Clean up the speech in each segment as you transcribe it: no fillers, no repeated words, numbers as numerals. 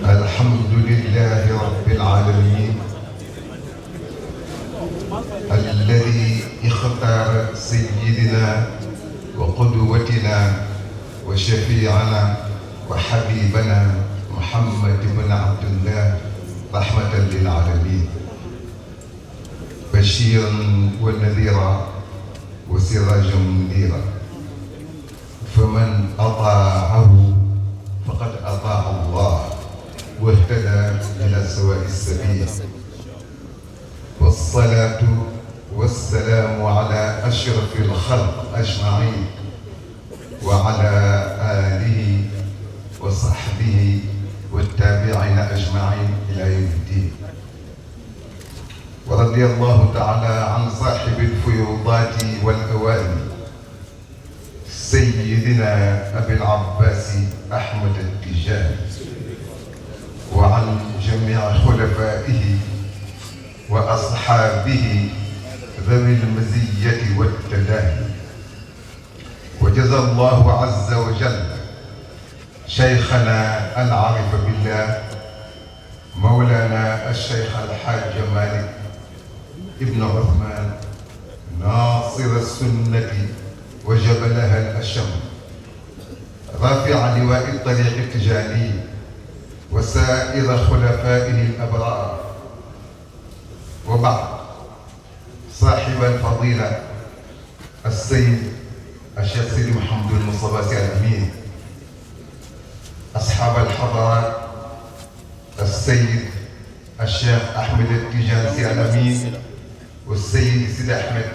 الحمد لله رب العالمين الذي اختار سيدنا وقدوتنا وشفيعنا وحبيبنا محمد بن عبد الله رحمة للعالمين بشيرا ونذيرا وسراجا منيرا فمن أطاعه فقد أطاع الله واهتدى إلى سواء السبيل والصلاة والسلام على أشرف الخلق أجمعين وعلى آله وصحبه والتابعين أجمعين إلى يوم الدين ورضي الله تعالى عن صاحب الفيوضات والأواني سيدنا أبي العباس أحمد التجاني وعن جميع خلفائه وأصحابه ذوي المزية والتداني وجزى الله عز وجل شيخنا العارف بالله مولانا الشيخ الحاج مالك ابن عثمان ناصر السنة وجبلها الأشم رافع لواء الطريق التجاني وسائر خلفائه الأبرار وبعد صاحب الفضيلة السيد الشيخ سيدي محمد المصطفى سي الأمين أصحاب الحضارات السيد الشيخ أحمد التجاني سي الأمين والسيد سيدي أحمد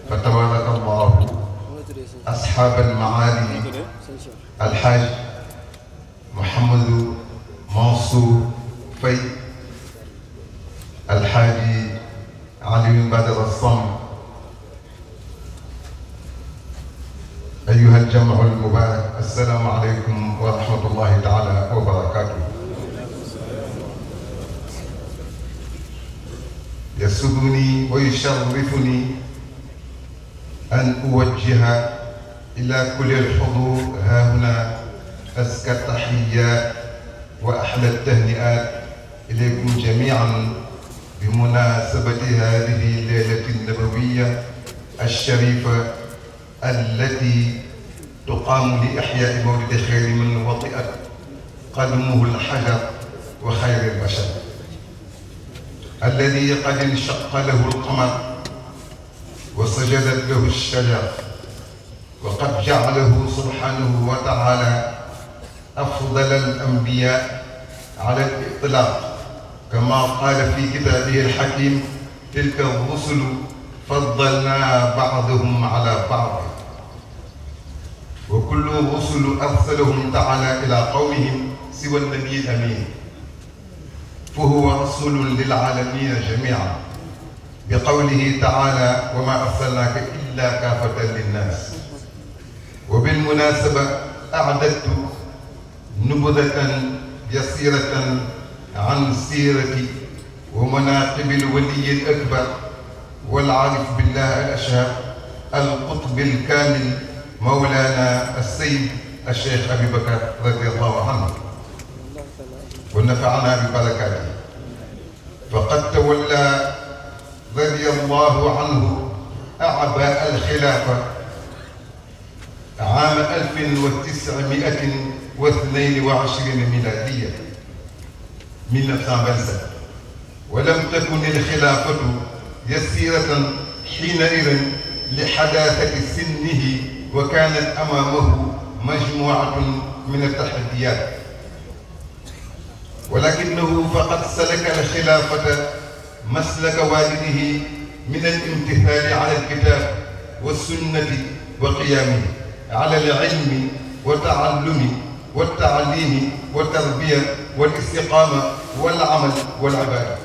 فتبارك الله أصحاب المعالي الحاج محمد منصور في الحاج علي بن بدر الصمد أيها الجمع المبارك السلام عليكم ورحمة الله تعالى وبركاته. يسرني ويشرفني أن أوجه إلى كل الحضور ها هنا أزكى التحيات وأحلى التهنئات إليكم جميعا بمناسبة هذه الليلة النبوية الشريفة التي تقام لإحياء مولد خير من وطئت قدمه الحجر وخير البشر الذي قد انشق له القمر وسجدت له الشجر وقد جعله سبحانه وتعالى أفضل الأنبياء على الإطلاق كما قال في كتابه الحكيم تلك الرسل فضلنا بعضهم على بعض وكل الرسل أرسلهم تعالى إلى قومهم سوى النبي الأمين فهو رسول للعالمين جميعا بقوله تعالى وما أرسلناك إلا كافة للناس. وبالمناسبة أعددت نبذة يسيرة عن سيرة ومناقب الولي الأكبر والعارف بالله الأشهر القطب الكامل مولانا السيد الشيخ أبي بكر رضي الله عنه ونفعنا ببركاته. فقد تولى رضي الله عنه أعباء الخلافة عام 1922 ميلادية 1927 ولم تكن الخلافة يسيرة حينئذ لحداثة سنه وكانت أمامه مجموعة من التحديات ولكنه فقد سلك الخلافة مسلك والده من الامتثال على الكتاب والسنة وقيامه على العلم والتعلم والتعليم والتربية والاستقامة والعمل والعبادة.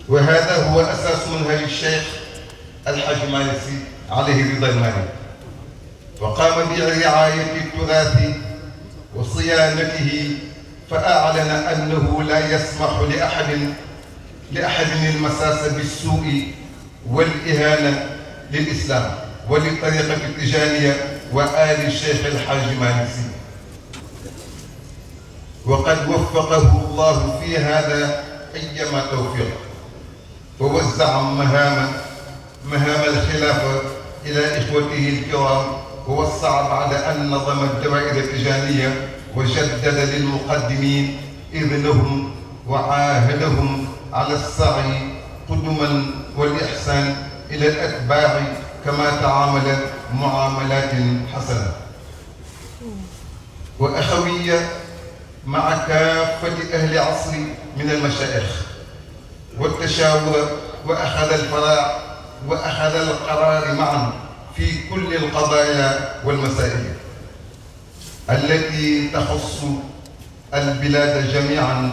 وهذا هو أساس منهج الشيخ الحاج مالك عليه رضا المالك وقام برعاية التراث وصيانته فأعلن أنه لا يسمح لأحد المساس بالسوء والإهانة للإسلام وللطريقة التجانية وآل الشيخ الحاج مالك وقد وفقه الله في هذا أيما توفيق، فوزع مهام الخلافة إلى إخوته الكرام، ووسع بعد أن نظم الدوائر التجارية وجدد للمقدمين إذنهم وعاهدهم على السعي قدما والإحسان إلى الأتباع كما تعامل معاملات حسنة وأخوية مع كافة أهل عصر من المشايخ والتشاور، وأخذ القرار معا في كل القضايا والمسائل التي تخص البلاد جميعا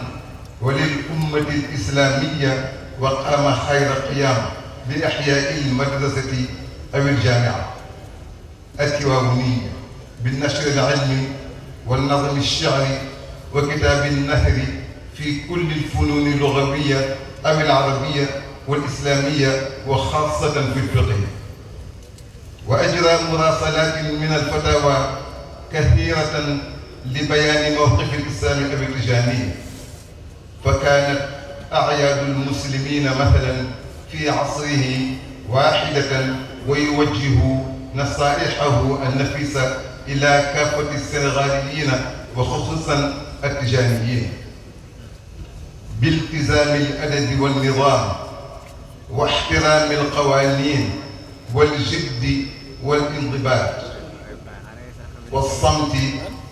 وللأمة الإسلامية، وقام خير قيام بإحياء المدرسة أو الجامعة التواونية بالنشر العلمي والنظم الشعري وكتاب النثر في كل الفنون اللغوية أو العربية والإسلامية وخاصة في الفقه، وأجرى مراسلات من الفتاوى كثيرة لبيان موقف الإسلام أو التجاني، فكانت أعياد المسلمين مثلا في عصره واحدة ويوجه نصائحه النفيسة إلى كافة السنغاليين وخصوصا التجانيين بالتزام الأدب والنظام واحترام القوانين والجد والانضباط والصمت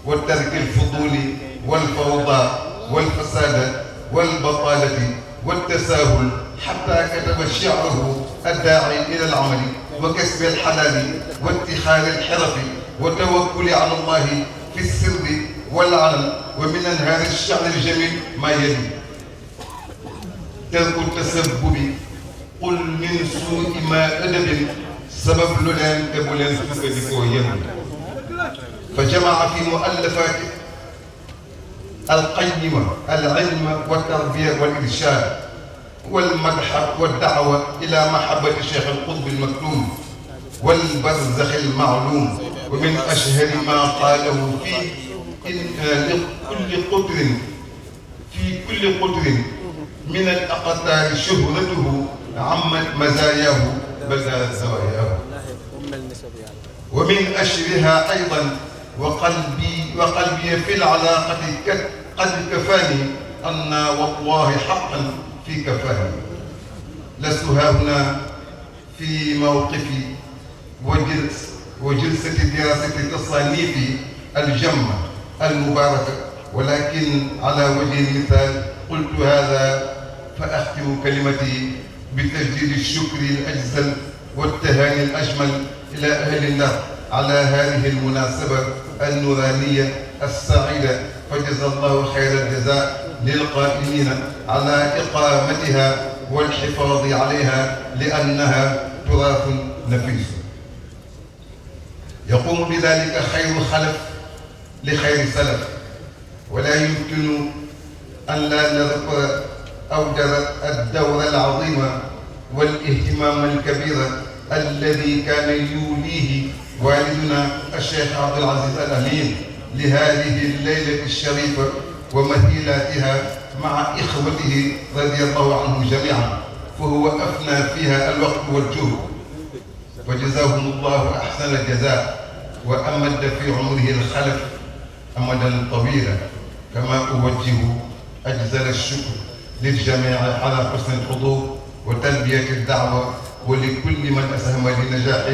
وترك الفضول والفوضى والفساد والبطالة والتساهل، حتى كتب شعره الداعي إلى العمل وكسب الحلال واتخاذ الحرف والتوكل على الله في السر والعلن. ومن هذا الشعر الجميل ما يلي: ترك التسبب قل من سوء ما أدب سبب لولان تبولان سوء يم. فجمع في مؤلفاته القيمة العلم والتربية والإرشاد والمدح والدعوة إلى محبة الشيخ القطب المكتوم والبرزخ المعلوم. ومن أشهر ما قاله في كل قطر من الأقطار شهرته عمت مزاياه بدا زواياه. ومن أشهرها أيضا وقلبي في العلاقة قد كفاني أن والله حقا في كفاني. لست هنا في موقفي وجلسة دراسة تصانيف الجمة المباركة، ولكن على وجه المثال قلت هذا فأختم كلمتي بتجديد الشكر الأجزل والتهاني الأجمل إلى أهل الله على هذه المناسبة النورانية السعيدة، فجزا الله خير الجزاء للقائمين على إقامتها والحفاظ عليها لأنها تراث نفيس يقوم بذلك خير خلف لخير سلف. ولا يمكن أن لا نذكر الدور العظيم والاهتمام الكبير الذي كان يوليه والدنا الشيخ عبد العزيز الأمين لهذه الليلة الشريفة ومثيلاتها مع إخوته رضي الله عنهم جميعا، فهو أفنى فيها الوقت والجهد، فجزاهم الله أحسن الجزاء وأمد في عمره الخلف أمدا طويلا. كما أوجه أجزل الشكر للجميع على حسن الحضور وتلبية الدعوة، ولكل من أسهم لنجاح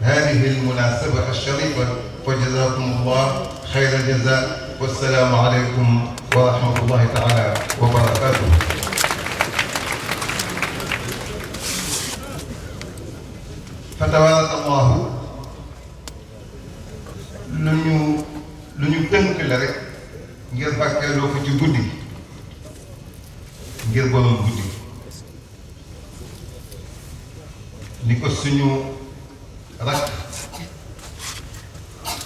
هذه المناسبة الشريفة، فجزاكم الله خير الجزاء، والسلام عليكم ورحمة الله تعالى وبركاته. فتبارك الله lu ñu tënk la rek ngir bàkkeeloo ko ci guddi ngir borom guddi ni ko suñu rakk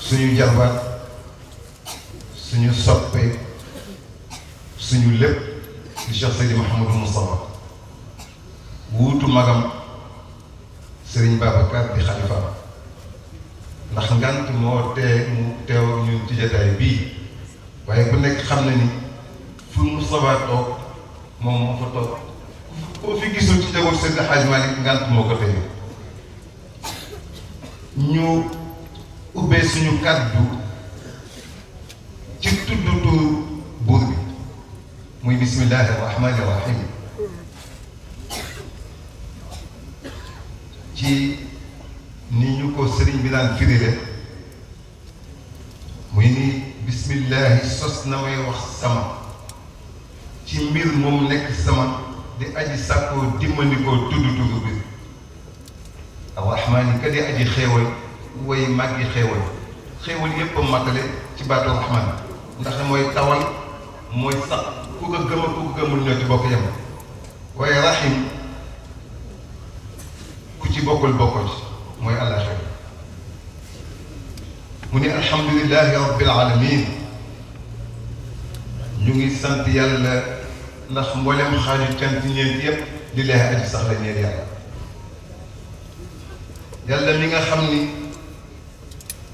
suñu jarbaat suñu soppe suñu lépp di Cheikh Seydi Mouhamadou Moustapha wuutu magam Serigne Babacar di xalifa ndax ngant moo tee mu teew ñun ci jataay bii waaye ku nekk xam na ni fu Moustapha toog moom moo fa toog koo fi gisul ci njaboot Seydi Hadji Malick ngant moo ko teye ñu ubbee suñu kàddu ci tudd tur buur bi muy bismillahi rahmani rahim ci ni ñu ko sëriñ bi daan firire muy ni bismillahi sos na may wax sama ci mbir moom nekk sama di aji sàkkoo dimmandikoo tudd bi arrahmaani ka di aji xéewal way màggi xéewal yépp a matale ci baatu rahmaan ndax mooy tawal mooy sax ku ko gëm ku ko gëmul ñoo ci bokk yem waaye rahim ku ci bokkul bokkoo ci mooy àllaaxira mu ni alhamdulillahi rabbil alamin ñu ngi sant yàlla ndax mboolem xaaju cant ñeent yépp di leex aji sax la ñeel yàlla mi nga xam ni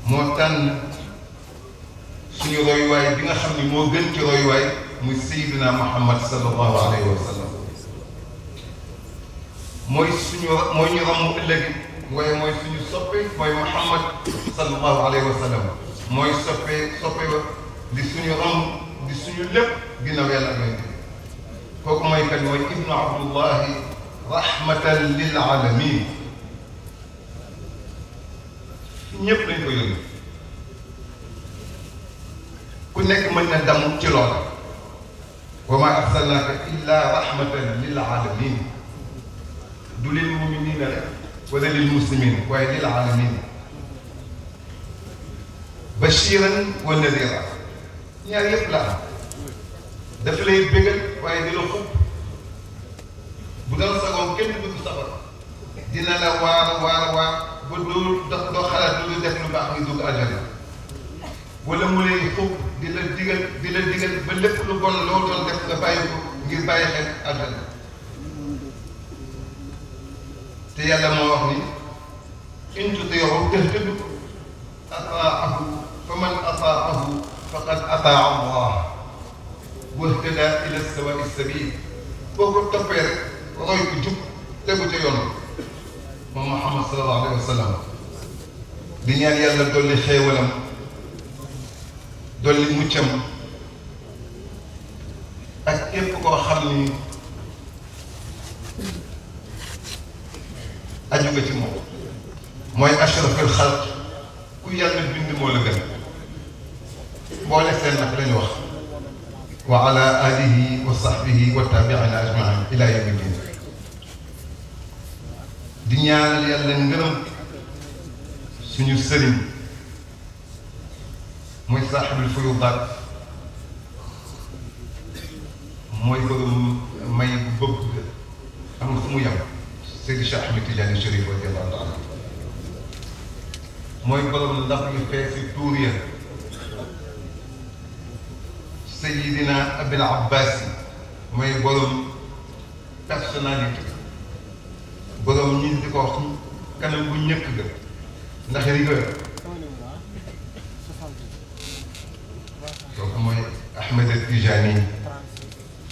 moo tànn suñu royuwaay bi nga xam ni moo gën ci royuwaay muy sayyidina Muhammad sallallahu alayhi wa sallam mooy ñu ramu ëllëg waaye mooy suñu soppe mooy Muhammad sallallahu alayhi wa sallam mooy soppe ba di suñu ram di suñu lépp ginnaaw yàlla ak yonent bi kooku mooy kan mooy ibnu abdullahi rahmatan lil alamin ñëpp lañ ko yónni ku nekk mën na damu ci loola wa ma arsalnaaka illa rahmatan lil alamin du lil muminina rek wala lil muslimin waaye lil alamin bashiran wa nadira ñaar yëpp la am dafa lay bégal waaye di la xub bu doon sagoon kenn du dugg safara dina la waar ba doo xalaat lu def lu baax nga dugg àjjana wala mu lay xub di la digal ba lépp lu bon loo doon def nga bàyyi ko ngir bàyyi xel àjjana te yàlla moo wax ni in tutii'uhu tahtadu ataahu fa man ataahu faqad ataa Allah wahtada ila sawaa'i sabiil boo ko toppee rek roy ko jub tegu ca yoon moom Muhammad sallallahu alayhi wa sallam di ñaan yàlla dolli xéewalam dolli muccam ak képp koo xam ni aju nga ci moom mooy ashrafil xalq ku yàlla bind moo la gën boole seen nag lañu wax wa ala alihi wa sahbihi wa tabiina ajmain ila yawmi din di ñaanal yàlla ngërëm suñu sëriñ mooy saaxibul fuyudaat mooy borom may bu bëgg amul fu mu yem Seydi Cheikh Ahmed Tidiane Chérif radiyallahu taala mooy borom ndax yu feesi tuur ya Seydina Abil Abbas mooy borom personnalité borom ñi di ko wax kanam bu ñëkk ga ndax rigueur kooku mooy Ahmed Tijani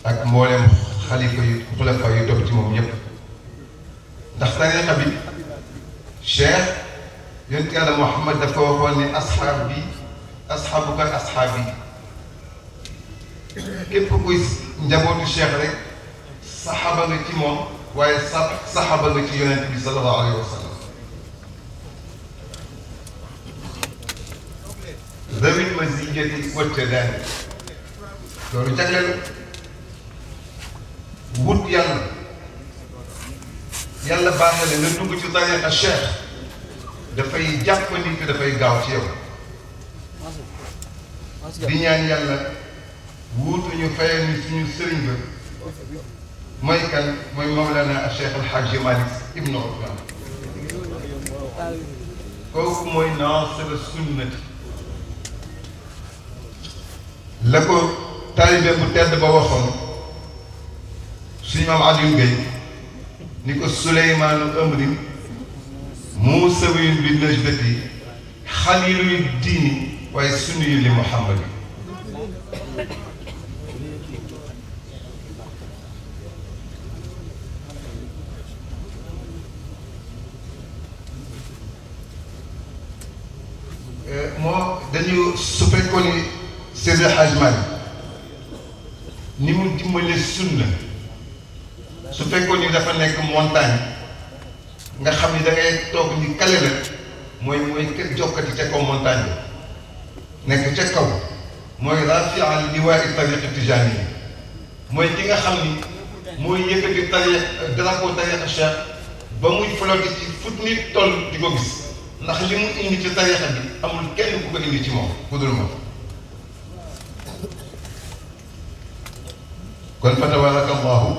ak mboolem xalifa yu xulafa yu topp ci moom ñëpp ndax tariqa bi Cheikh yonent Yàlla Muhammad dafa waxoon ne asxaabuka asxaabi képp kuy njabootu Cheikh rek saxaaba nga ci moom waaye saxaaba nga ci yonent bi sallallahu alayhi wa sallam zawil maziyati wa tadaani loolu jagleel wut yàlla baaxee la nga dugg ci tariqa Cheikh dafay jàppandi te dafay gaaw ci yow di ñaan yàlla wuutu ñu fayal ni suñu sëriñ ba mooy kan mooy Mawlana Cheikh El Hadji Malick Ibn Othman kooku mooy naasir sunnati la ko taalibe bu tedd ba waxoon suñu maam Aliou Gueye ni ko Suleymaanu amrin muusawiyun bi najdati xaliluy diini waaye sunniyu li Muhammad moo dañu su fekkoon ni Seydi Hadj Malick ni mu dimbale sunna su fekkoon ni dafa nekk montagne nga xam ni da ngay toog ni kale la mooy kër jokkati ca kaw montagne bi nekk ca kaw mooy rafi'a liwaa'i tariqa tijaani yi mooy ki nga xam ni mooy yëkkati drapeau tariqa Cheikh ba muy flotte ci fut nit toll di ko gis ndax li mu indi ci tariqa bi amul kenn ku ko indi ci moom ku dul moom. kon fa tabarakallahu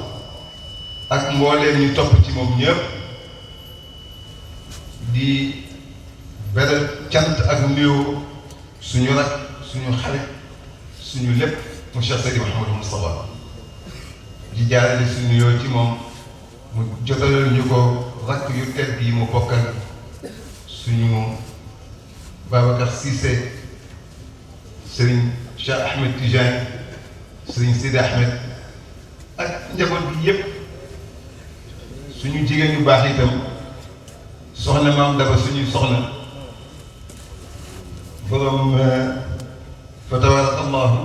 ak mbooleem ñu topp ci moom ñëpp di beral cant ak nuyoo suñu rak suñu xarit suñu lépp mu Cheikh Seydi Mouhamadou Moustapha di jaarale suñu nuyoo ci moom mu jotalal ñu ko rakk yu tedd yi mu bokkal suñu Babacar Cissé Serigne Cheikh Ahmed Tidiane Serigne Sidi Ahmed ak njaboot bi yépp suñu jigéen ñu baax itam soxna maam Daba suñuy soxna borom fa tabarakallahu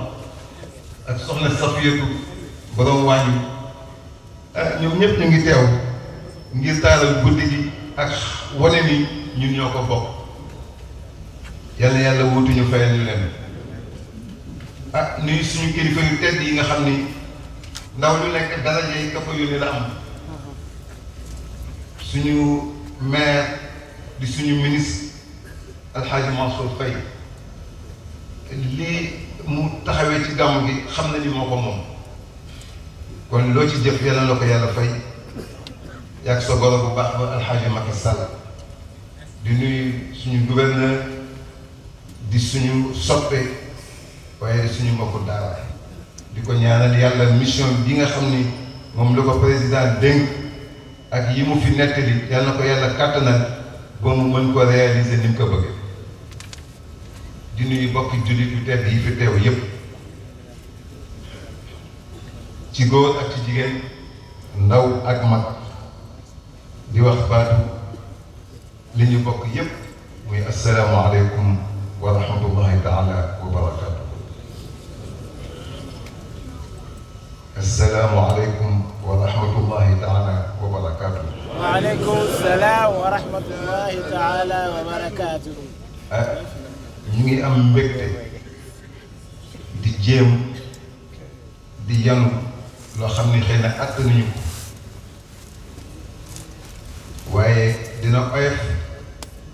ak soxna Safiyatu borom wàññi ñoom ñëpp ñu ngi teew ngir taaral guddi gi ak wane ni ñun ñoo ko bokk yàlla yàlla wutuñu fayal ñu leen nuyu suñu kilifa yu tedd yi nga xam ni ndaw lu nekk daraja yi ka fa yónni la am suñu maire di suñu ministre Alxaaji Mansour Faye lii mu taxawee ci gàmm gi xam na ni moo ko moom kon loo ci jëf yàlla la ko yàlla fay yàgg sa goro bu baax ba Alxaaji Macky Sall di nuyu suñu gouverneur di suñu soppe waaye di suñu mbokku daara di ko ñaanal yàlla mission bi nga xam ni moom la ko président dénk ak yi mu fi nettali yàlla na ko yàlla kàttanal ba mu mën ko réaliser ni mu ko bëggee di nuyu bokki jullit yu tedd yi fi teew yépp ci góor ak ci jigéen ndaw ak mag di wax baatu li ñu bokk yépp muy assalaamu aleykum wa rahmatullahi taala wa barakaatu. assalaamu aleykum wa rahmatullahi taala wa barakaatu. waaleykum salaam wa rahmatullahi taala wa barakaatu. ñu ngi am mbégte di jéem di yanu loo xam ni xëy na attanuñu ko waaye dina oyof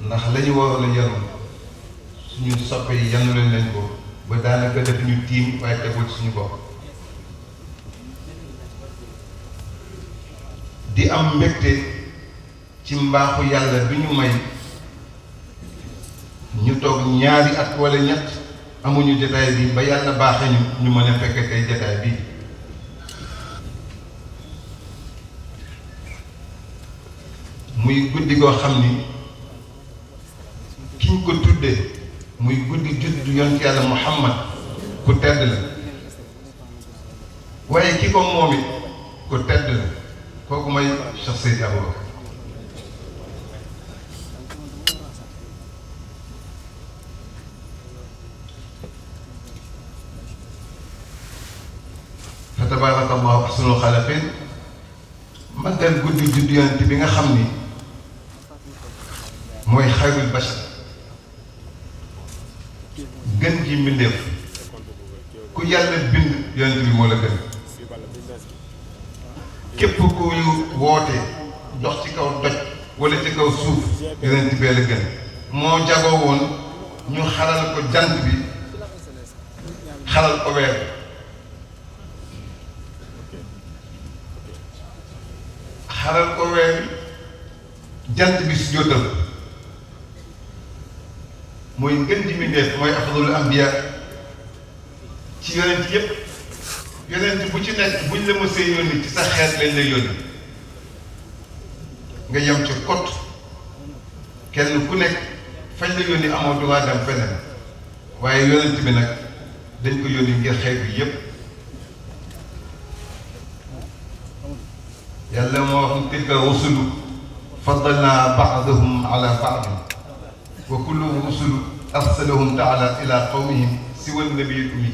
ndax la ñu waroon a yanu suñu soppe yi yanu leen ko ba daanaka def ñu tiim waaye tegul suñu bopp di am mbégte ci mbaaxu yàlla bi ñu may ñu toog ñaari at wala ñett amuñu jotaay bi ba yàlla baaxee ñu mën a fekk tey jotaay bi muy guddi goo xam ni kiñ ko tuddee muy guddi juddu yonent yàlla Muhammad ku tedd la waaye ki ko moom it ku tedd la kooku mooy Cheikh Seydi Aboubacar fa tabaarakallahu ahsanul xaaliqiin magal guddi juddu yonent bi nga xam ni mooy xayrul bashar gën ji mbindeef ku yàlla bind yonent bi moo la gën képp ku woote dox ci kaw doj wala ci kaw suuf yonent bee la gën moo jagoo woon ñu xaral ko jant bi xaral ko weer xaral ko weer jant bi si jotal mooy ngën ji mbindeef mooy afdalul ambiya ci yonent yépp yonent bu ci nekk buñ la mësee yónni ci sa xeet lañ lay yónni nga yem ci kot kenn ku nekk fañ la yónni amoo droit dem feneen waaye yonent bi nag dañ ko yónni ngir xeet bi yépp yàlla moo wax tilka rusulu faddalna ba'dahum ala ba'd wa kullu rusulu arsalahum taala ila qawmihim siwa nabiyil ummi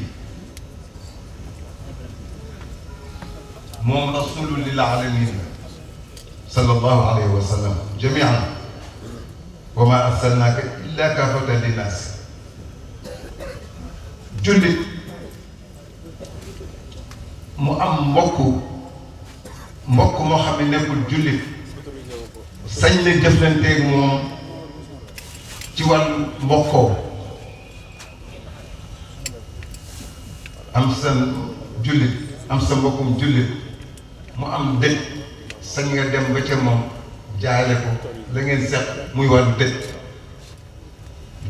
moom rasulun lil alamin sallallahu alayhi wa sallam jamian wa ma arsalnaaka illa kaafatan linnaas jullit mu am mbokk moo xam ne nekkul jullit sañ na jëflanteeg moom ci wàllu mbokkoo am sa jullit am sa mbokkum jullit mu am dëj sañ nga dem ba ca moom jaale ko la ngeen seq muy wàllu dëj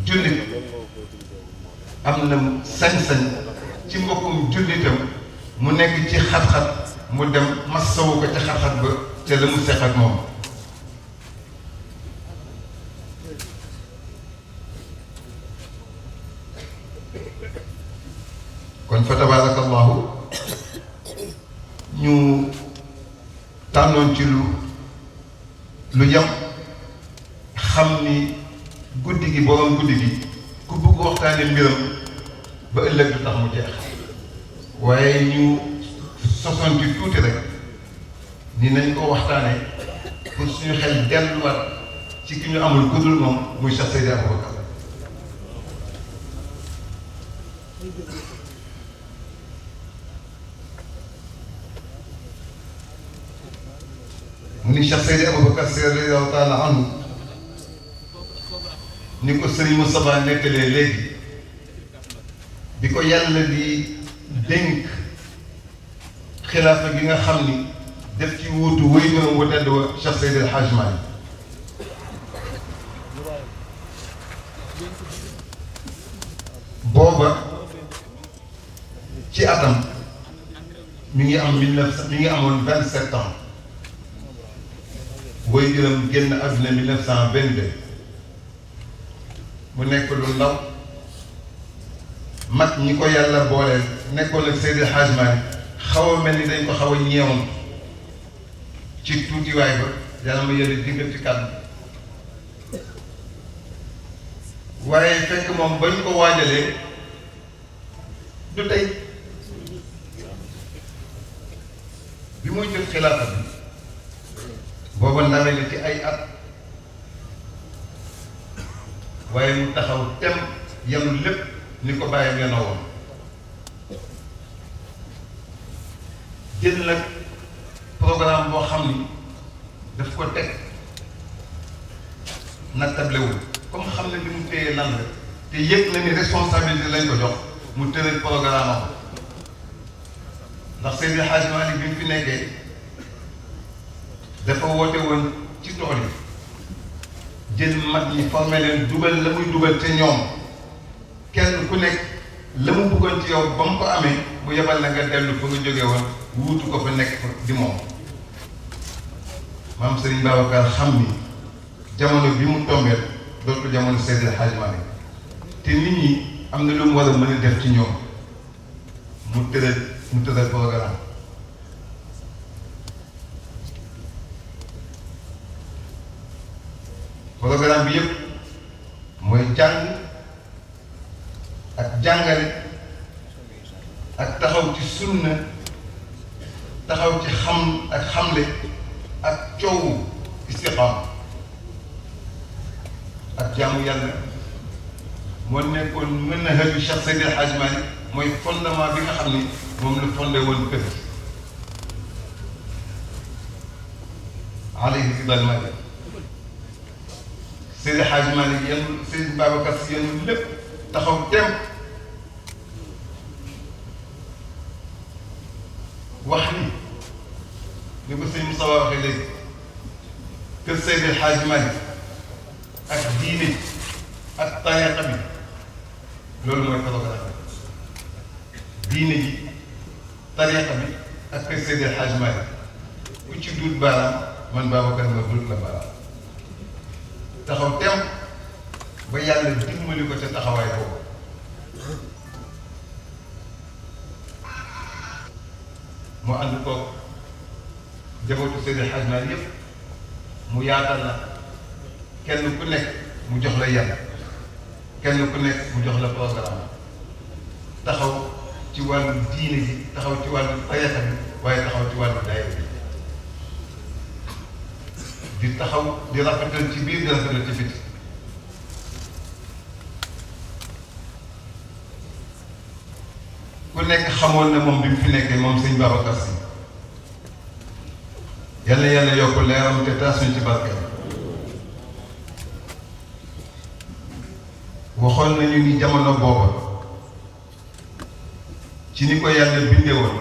jullit am na sañ-sañ ci mbokkum jullitam mu nekk ci xat-xat mu dem massawu ko ca xat-xat ba te la mu seq ak moom kon fa tabarakallahu ñu tànnoon ci lu yem xam ni guddi gi borom guddi gi ku bëgg waxtaane mbiram ba ëllëg du tax mu jeex waaye ñu sosoon ci tuuti rek ni nañ ko waxtaane pour suñu xel delluwaat ci ki ñu amul ku dul moom muy Cheikh Seydi Aboubacar mu ni Cheikh Seydi Aboubacar Sy radiyallahu taala anhu ni ko Sëriñ Moustapha nekkalee léegi bi ko yàlla di dénk xilaafa gi nga xam ni def ci wuutu wéy na wa tedd wa Cheikh Seydi El Hadj Malick booba ci atam mi ngi amoon 27 ans woy juróom génn àdduna 1922 mu nekk lu ndaw mag ñi ko yàlla booleel nekkoon ak Seydi El Hadj Malick xaw a mel ni dañ ko xaw a ñeewoon ci tuutiwaay ba yàlla ma yële diggal ci kàddu waaye fekk moom bañ ko waajalee du tey bi muy jot xilaafa bi booba ndawe na ci ay at waaye mu taxaw tem yemul lépp ni ko bàyyam yenoo woon jël nag programme boo xam ni daf ko teg nattablewul comme xam ne li mu téye lan la te yëg na ni responsabilité lañ ko jox mu tëral programme am ndax Seydi Hadji Malick bi mu fi nekkee dafa woote woon ci tool yi jël mag ñi formé leen dugal la muy dugal te ñoom kenn ku nekk la mu bëggoon ci yow ba mu ko amee mu yebal la nga dellu fa nga jógee woon wuutu ko fa nekk di moom maam Serigne Babacar xam ni jamono bi mu tombeel dootul jamono Seydi El Hadji Malick te nit ñi am na lu mu war a mën a def ci ñoom mu tëral programme bi yëpp mooy jàng ak jàngale ak taxaw ci sunna taxaw ci xam ak xamle ak coowu istiqaama ak jaamu yàlla moo nekkoon mën na hëju Cheikh Seydi El Hadji Malick mooy fondement bi nga xam ni moom la fondé woon kër alayhi ridal Malick Seydi El Hadji Malick yéen Seydi Babacar Sy yéen lépp taxaw tem wax ni ko sëñ Moussa waxee léegi kër Seydi El Hadji Malick ak diine ak tariqa bi loolu mooy programme diine ji tariqa bi ak kër Seydi El Hadji Malick ku ci duut baaraam man Babacar ma duut la baaraam taxaw tem ba yàlla dimbali ko ca taxawaay boobu mu ànd koog jabootu Seydi Hadj Malick yëpp mu yaatal la kenn ku nekk mu jox la yàlla kenn ku nekk mu jox la programme taxaw ci wàllu diine ji taxaw ci wàllu tariixa bi waaye taxaw ci wàllu daayira bi di taxaw di rafetal ci biir di rafetal ci biti ku nekk xamoon na moom bi mu fi nekkee moom sëñ Babacar Sy yal na yàlla yokk leeram te taas ñu ci barke waxoon nañu ni jamono booba ci ni ko yàlla bindee woon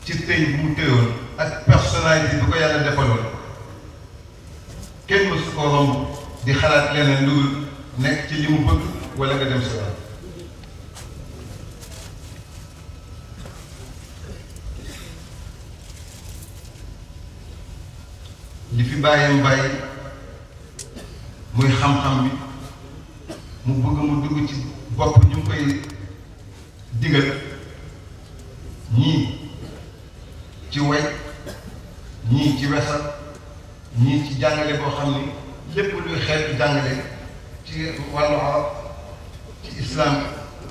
ci tey bu mu téyoon ak personnalité bi ko yàlla defaloon kenn mësu ko romb di xalaat leneen lu nekk ci li mu bëgg wala nga dem si waat li fi bàyyam bàyyi muy xam-xam bi mu bëgg mu dugg ci bopp ñu ngi koy digal ñii ci way ñii ci wesal ñii ci jàngale boo xam ni lépp luy xeetu jàngale ci wàllu arab ci islam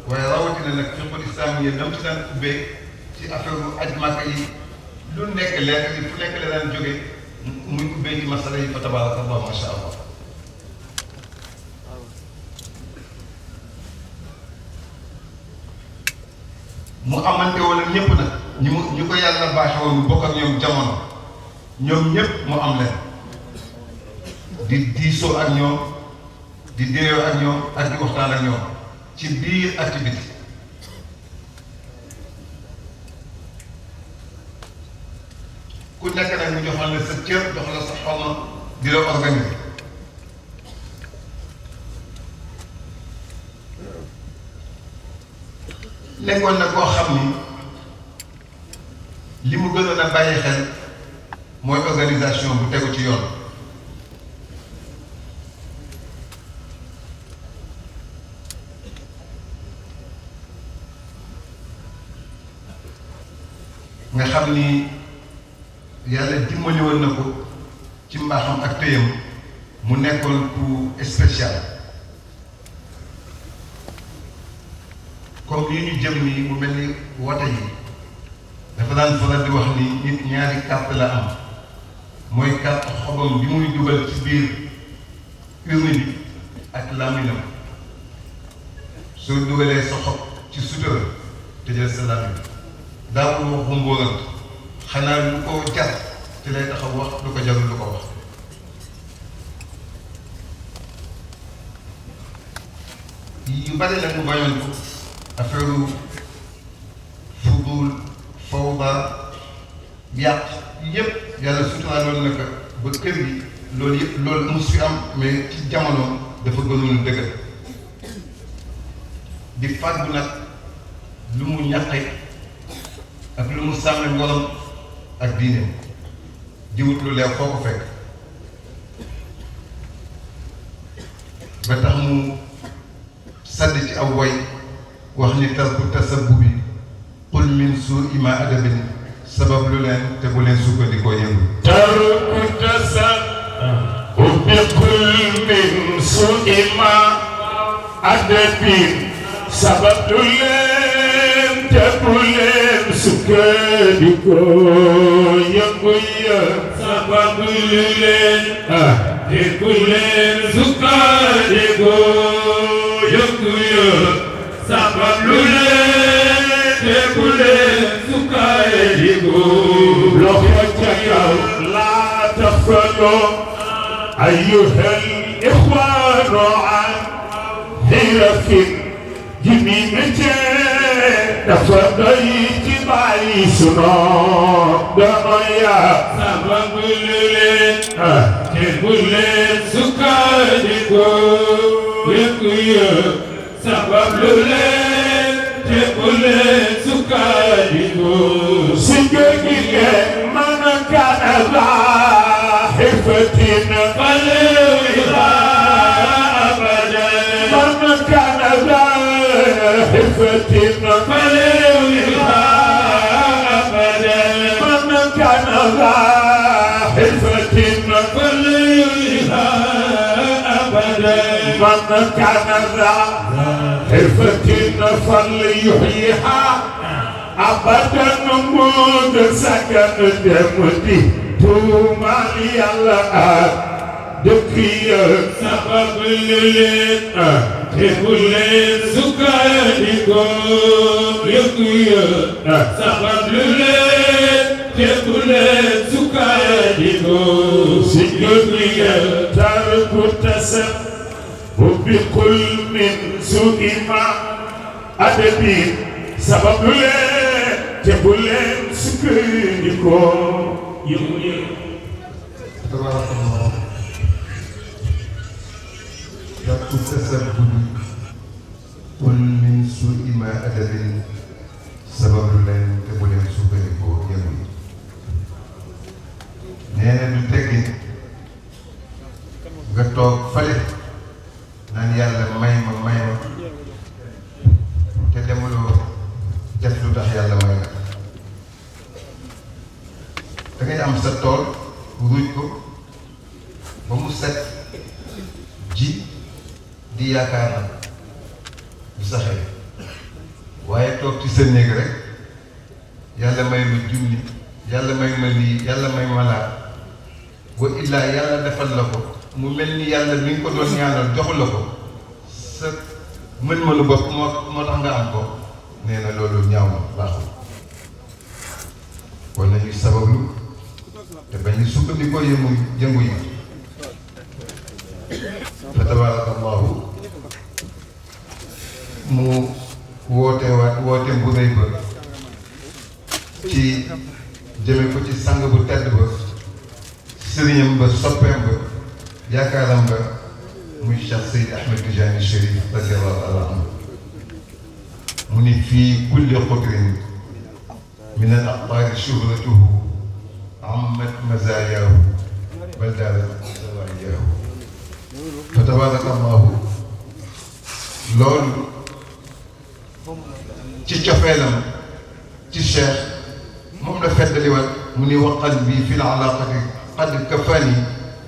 waaye rawatina nag fiqhul islam yi dam ci daan ubbee ci affaire aj Màkka yi lu nekk lekk yi fu nekk la daan jóge muy ubbee ci masala yi fa tabaraka allah masha allah mu amante wala ñëpp nag ñu ko yàlla baaxe woon mu bokk ak ñoom jamono ñoom ñëpp mu am leen di diisoo ak ñoom di déeyoo ak ñoom ak di waxtaan ak ñoom ci biir activité ku nekk nag mu joxal la sa cër jox la sa xorma di la organiser nekkoon na koo xam ni li mu gënoon a bàyyi xel mooy organisation bu tegu ci yoon nga xam ni yàlla dimbali woon na ko ci mbaaxam ak téyam mu nekkoon ku spécial comme lii ñu jëm nii mu mel ni woote yi dafa daan faral di wax ni nit ñaari carte la am mooy carte xobam bi muy dugal ci biir urne bi ak làmmiñam soo dugalee sa xob ci sutura tëjal sa làmmiñ daawul waxu mbóorant xanaa lu ko jar ci lay taxaw wax lu ko jarul lu ko wax yu bari nag mu bañoon ko affaire fudul fawda yàq yëpp yàlla suturaaloon na ko ba kër gi loolu yëpp loolu mus fi am mais ci jamono dafa gënoon dëgër di fàggu nag lu mu ñàqe ak lu mu sàmme ngorom ak diineem di wut lu leew foo ko fekk ba tax mu sadd ci aw way wax ni tarku tasabbubi qul min suu'i ma adabin sabab lu leen te bu leen sukkandikoo yëngu tarku tasabbubi qul min suu'i ma adabin sabab lu leen te bu leen sukkandikoo yëngu ya sabab lu leen te bu leen sukkandikoo yëngu ya sabab lu leen te bu leen sukkandikoo loxo ca kaw laa taxfaloo ayyuhal ixwaanu an xirafin jimimete dafa doy ci bàyyi sunoo dono yaa sabab lu leen te bu leen sukkandikoo yëngu ya sabab lu leen te bu leen sukkandikoo si jógi leen mën a kana laa xifatin falew ilaa abadan mën a kana laa xifatin falew ilaa ذا حرفة فليها أبدا من كان ذا حرفة فليحييها أبدا نمود سكن دمدي توما يلا دكيا سبب للين تقولين سكانكم يكيا سبب للين تقولين سكانكم سيكيا ترك التسب وبكل من سوء ما أدبي سبب للين تقولين سكانكم يكيا تبارك الله يقول تسبب قل من سوء ما أدب سبب لن تبولين سكركو يمي نينا دو تكين nga toog fale naan yàlla may ma te demuloo def lu tax yàlla may la da ngay am sa tool ruuj ko ba mu set ji di yaakaar na du saxee waaye toog ci sa néeg rek yàlla may ma junni yàlla may ma lii yàlla may ma laa wa illaa yàlla defal la ko mu mel ni yàlla mi nga ko doon ñaanal joxu la ko sa mën-mënu bopp moo tax nga am ko nee na loolu ñaaw na baaxul kon nañuy sabablu te bañ a sukkandikoo yëngu yi fa tabarakallahu mu woote bu rëy ba ci jëme ko ci sang bu tedd ba sëriñam ba soppeem ba yaakaaram ba muy Cheikh Seydi Ahmed Tijani Chérif radiyallahu taala anhu mu ni fii kulli xudrin min al aqtaari shuhratuhu ammat mazayaahu bal daarat zawaayahu fa tabarakallahu loolu ci cofeelam ci Cheikh moom la feddaliwaat mu ni wa qalbi fi l-alaaqati qad kafani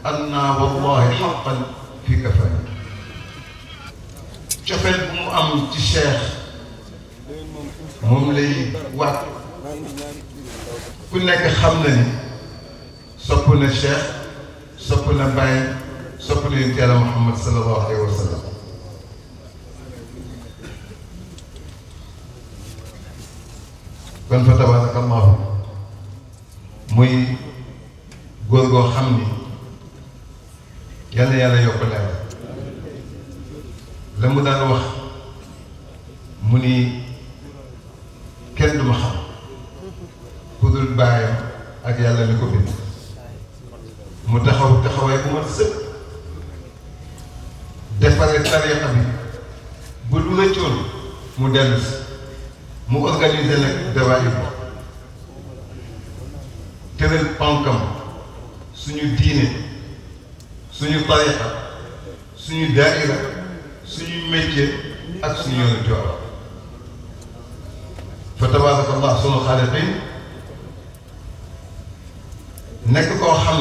anna wallahi haqqan fi kafani cofeel bu mu am ci Cheikh moom lay waat ku nekk xam na ni sopp na Cheikh sopp na Baye sopp na yonent Yàlla Muhammad sallallahu alayhi wa sallam kon fa tabarakallahu muy góor goo xam ni yal na yàlla yokk leer la mu daan wax mu ni kenn du ma xam ku dul baayam ak yàlla mi ko bind mu taxawaay bu ma sëkk defare tariqa bi bu lu rëccoon mu dellu si mu organiser nag dawaayib tëral pankam suñu diine suñu tariqa suñu daaira suñu métier ak suñu yoonu joor fa tabarakallah sunu xaaliqin nekk koo xam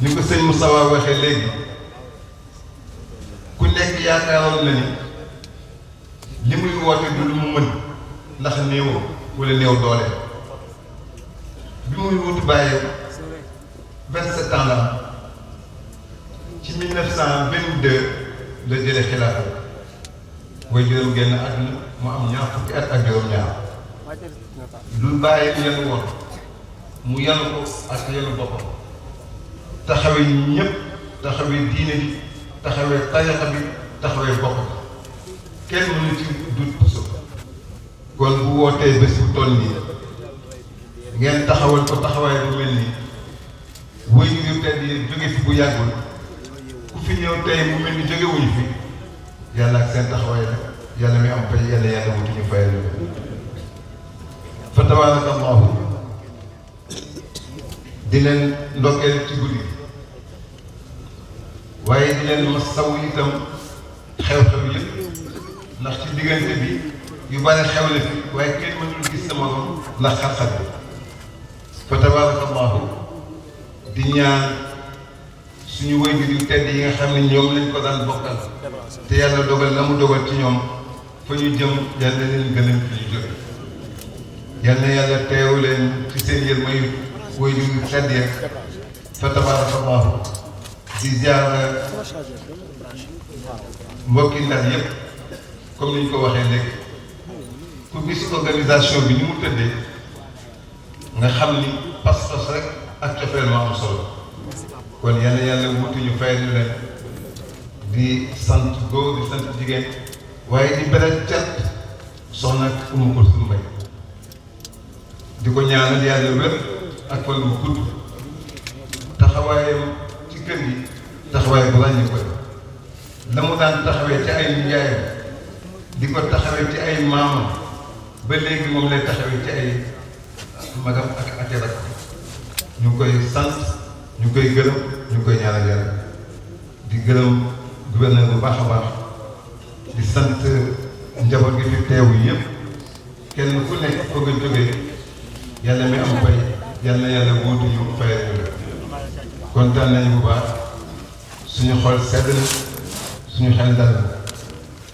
ni ko sëñ Moussa waxee léegi ku nekk yaakaaroon na ni li muy woote du lu mu mën ndax néewoo wala néew doole bi muy wutu bàyyi 27 ans la ci 1922 la jëlee xilaafa mooy juróom génn àdduna mu am ñaar fukki at ak juróom-ñaar lu bàyyi yenu woon mu yanu ko ak yenu boppam taxawee ñëpp taxawee diine bi taxawee tariqa bi taxawee bopp kenn mënu ci dut puso kon bu wootee bés bu toll nii ngeen taxawal ko taxawaay bu mel nii wëy yu tedd yi jóge fi bu yàggul ku fi ñëw tey mu mel ni jóge wuñu fi yàlla ak seen taxawaay la yàlla mi am fay yàlla wutuñu fayal la fa tabarakallahu di leen ndokkeel ci guddi waaye di leen masawu itam xew-xew yëpp ndax ci diggante bi yu bari xew la fi waaye kenn mënul gis sama morom ndax xat-xat bi fa tabarakallahu di ñaan suñu waajur yu tedd yi nga xam ne ñoom lañ ko daan bokkal te yàlla dogal la mu dogal ci ñoom fa ñu jëm yàlla leen gënal fi ñu jóge yàlla yàlla teew leen ci seen yërmande waajur yu tedd ya fa tabarakallahu di ziar mbokki Ndar yëpp comme ni ñu ko waxee léegi ku gis organisation bi ni mu tëddee nga xam ni pas-pas rek ak cofeel moo am solo kon yàlla wutuñu fayal ñu leen di sant góor di sant jigéen waaye di beral cat soxna Umu Kulsum Mbay di ko ñaanal yàlla wér ak fan bu gudd taxawaayam ci kër gi taxawaay bu ràññi ko la mu daan taxawee ci ay nijaayam di ko taxawee ci ay maamam ba léegi moom lay taxawee ci ay magam ak rak ñu ngi koy sant ñu ngi koy gërëm ñu ngi koy ñaanal yàlla di gërëm gouverneur bu baax a baax di sant njaboot gi fi teew yëpp kenn ku nekk foog a jógee yàlla mi am fay yàlla wuutu ñu fayal ñu la kontaan nañu bu baax suñu xol sedd na suñu xel dal na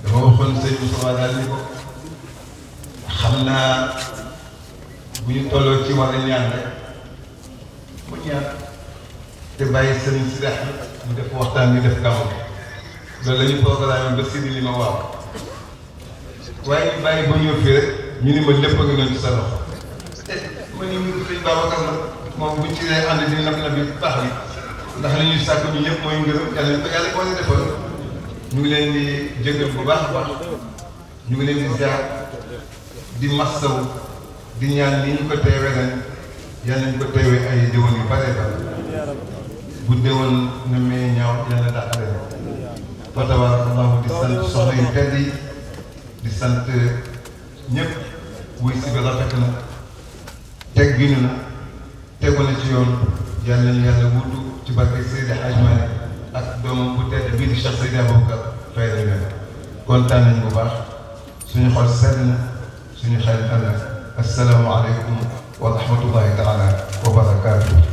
dama waxoon sëñ Moussa daal ni ko xam naa bu ñu tolloo ci war a ñaan rek mu ñaan te bàyyi sëriñ si dex mu def waxtaan bi def gàmmu loolu la ñu programme ba Sidi ni ma waaw waaye ñu bàyyi ba ñëw fii rek ñu ni ma lépp a ngi noonu ci sa loxo ma ni mu sëñ Babacar la moom buñ ci dee ànd di nab bi baax bi ndax li ñuy sàkk ñu ñëpp mooy ngërëm yàlla ñu ko yàlla boo defoon ñu ngi leen di jégal bu baax a baax ñu ngi leen di ziar di massaw di ñaan ni ñu ko teewee ren yàlla nañ ko teewee ay déwén yu bare ba bu déwén na mee ñaaw yàlla dàq leen fa tabarakallahu di sant soxna yu tedd yi di sant ñëpp wuy si bi rafet na teg gi ñu na tegu na ci yoon yàlla nañu yàlla wutu ci barke Seydi Hadj Malick ak doomam bu tedd bii di Cheikh Seydi Aboubacar fay la leen kontaan nañ bu baax suñu xol sedd na suñu xel dal na assalaamu aleykum wa rahmatullahi taala wa barakaatuh